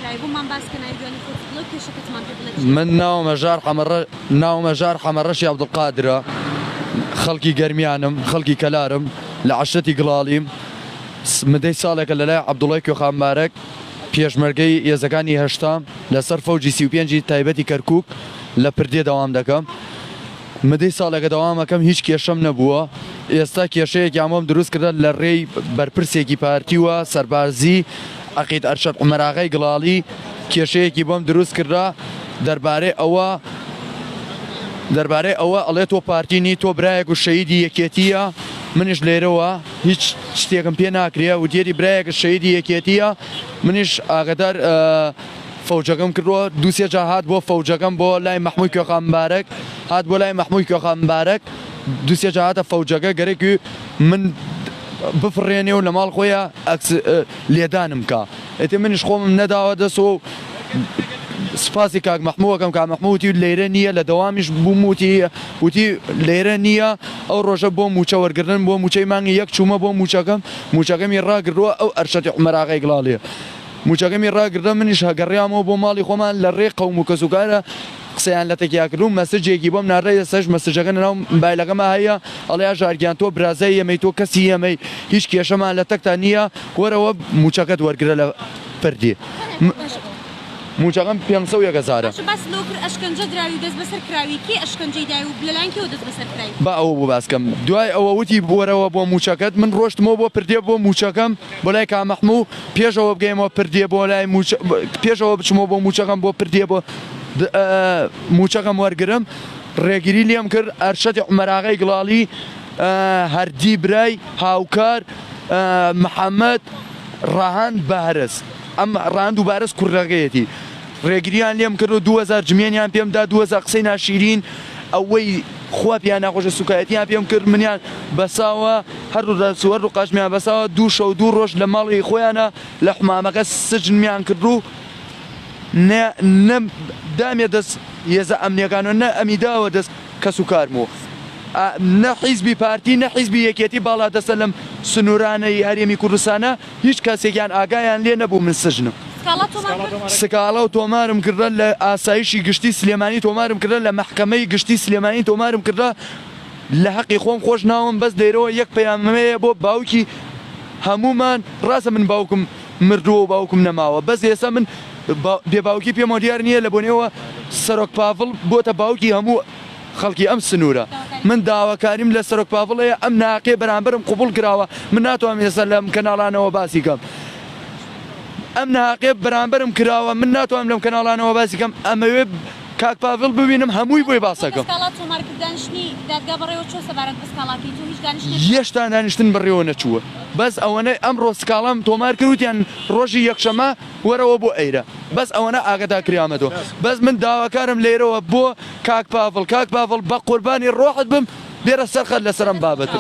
کراوی بۆمان باس کە ناوی دوانی خۆت بڵێ و کێشەکەتمان پێ بڵێ چییە؟ من ناوم هەژار حەمە ناوم هەژار حەمە ڕەشی عەبدولقادرە خەڵکی گەرمیانم خەڵکی کەلارم لە عەشرەتی گڵاڵیم مدەی ساڵێکە لەلای عەبدوڵای کوێخا مبارەک پێشمەرگەی هێزەکانی هەشتام لەسەر فەوجی 35 ی تایبەتی کەرکوک لە پردێ دەوام دەکەم. مدەی ساڵێکە دەوام ئەکەم هیچ کێشەم نەبووە ئێستا کێشەیەکیان بۆم دروست کردە لە ڕێی بەرپرسێکی پارتی و سەربازی عەقید ئەرشەد عومەراغای گڵاڵی کێشەیەکی بۆم دروست کردە دەربارەی ئەوە دەربارەی ئەوە ئەڵێ تۆ پارتی نی تۆ برایەک و شەیدی یەکێتیە منیش لێرەوە هیچ شتێکم پێ ناکرێ وتیەتی برایەکە شەیدی یەکێتیە منیش ئاگادار فەوجەکەم کردووە دوو سێ جار هات بۆ فەوجەکەم بۆ لای مەحموی کوێخا مبارەک هات بۆ لای مەحموی کوێخا مبارەک دوو سێ جار هاتە فەوجەکە گەرەکی من بفڕێنێ و لە ماڵ خۆیە ئەکس لێدانم کا ئێتێ منیش خۆمم نەداوە دەسەوە و سپاسی کاک مەحموەکەم کاک مەحموو وتی لێرە نییە لە دەوامیش بووم وتی وتی لێرە نییە ئەو ڕۆژە بۆ موچە وەرگرتن بۆ موچەی مانگی یەک چوومە بۆ موچەکەم موچەکەمی ڕاگردووە ئەو ئەرشەتی عومەراغای گڵاڵیە موچەکەمی ڕاگردە منیش گەڕیامەوە بۆ ماڵی خۆمان لە ڕێ قەوم و کەسوکارە قسەیان لە تەکیا کرد و مەسجێکی بۆم ناردە ئێستاش مەسجەکە لەناو مبایلەکەما هەیە ئەڵێ هەژار گیان تۆ برازای ئێمەی تۆ کەسی ئێمەی هیچ کێشەمان لە تەکتا نییە وەرەوە موچەکەت وەرگرە لە پردی موچەکەم 501 هەزارە. باشە باست لەوە کرد ئەشکەنجە دراوی و دەستبەسەر کراوی کێ ئەشکەنجەی دای و لەلایەن کێوە دەستبەسەر کرای؟ با ئەوە بۆ باس کەم دوای ئەوە وتی وەرەوە بۆ موچەکەت من ڕۆشتمەوە بۆ پردێ بۆ موچەکەم بۆ لای کا مەحموو پێش ئەوە بگەیمەوە پردێ بۆ لای موچە پێش ئەوە بچمەوە بۆ موچەکەم بۆ پردێ بۆ موچەکەم وەرگرم ڕێگری لێم کرد ئەرشەدی عومەراغای گڵاڵی هەردی برای هاوکار محەممەد ڕەهەند بەهرز ئەم ڕەهەند و بارز کوڕەکەیەتی ڕێگریان لێم کرد و 2000 جمێنیان پێم دا 2000 قسەی ناشیرین ئەوەی خوا پێیان ناخۆشە سوکایەتیان پێم کرد منیان بەساوە هەردوو دەست و هەردوو قاچمیان بەساوە دوو شەو دوو ڕۆژ لە ماڵی خۆیانە لە حومامەکە سجنمیان کرد و نە نە دامێ دەست هێزە ئەمنیەکان و نە ئەمی داوە دەست کەس و کارم و نە حیزبی پارتی نە حیزبی یەکێتی باڵا دەستە لەم سنوورانەی هەرێمی کوردستانە هیچ کەسێکیان ئاگایان لێ نەبوو من سجنم. سکاڵا تۆمار کرد؟ سکاڵا و تۆمارم کردە لە ئاسایشی گشتی سلێمانی تۆمارم کردە لە مەحکەمەی گشتی سلێمانی تۆمارم کردە لە هەقی خۆم خۆش ناوم بەس لێرەوە یەک پەیامم هەیە بۆ باوکی هەموومان ڕاستە من باوکم مردووە و باوکم نەماوە بەس ئێستا من بێ باوکی پێمەوە دیار نییە لە بۆنەوە سەرۆک پاڤڵ بۆتە باوکی هەموو خەڵکی ئەم سنوورە من داواکاریم لە سەرۆک پاڤڵ هەیە ئەم ناقێ بەرامبەرم قبوڵ کراوە من ناتوانم ئێستا لەم کەناڵانەوە باسی کەم ئەم ناقێ بەرامبەرم کراوە من ناتوانم لەم کەناڵانەوە باسی کەم ئەمەوێ کاک پاڤڵ ببینم هەمووی بۆی باسەکەم. سکاڵات تۆمار کرد دانیشتنی دادگا بەڕێوە چووە سەبارەت بە سکاڵاکەی تۆ هیچ دانیشتنێک؟ یەشتا دانیشتن بەڕێوە نەچووە بەس ئەوەنە ئەمڕۆ سکاڵام تۆمار کرد وتیان ڕۆژی یەکشەمە وەرەوە بۆ ئەیرە بەس ئەوەنە ئاگەدار کریامەتەوە بەس من داواکارم لێرەوە بۆ کاک پاڤڵ کاک پاڤڵ بەقوربانی ڕۆحت بم بێرە سەر خەت لەسەر ئەم بابەتە.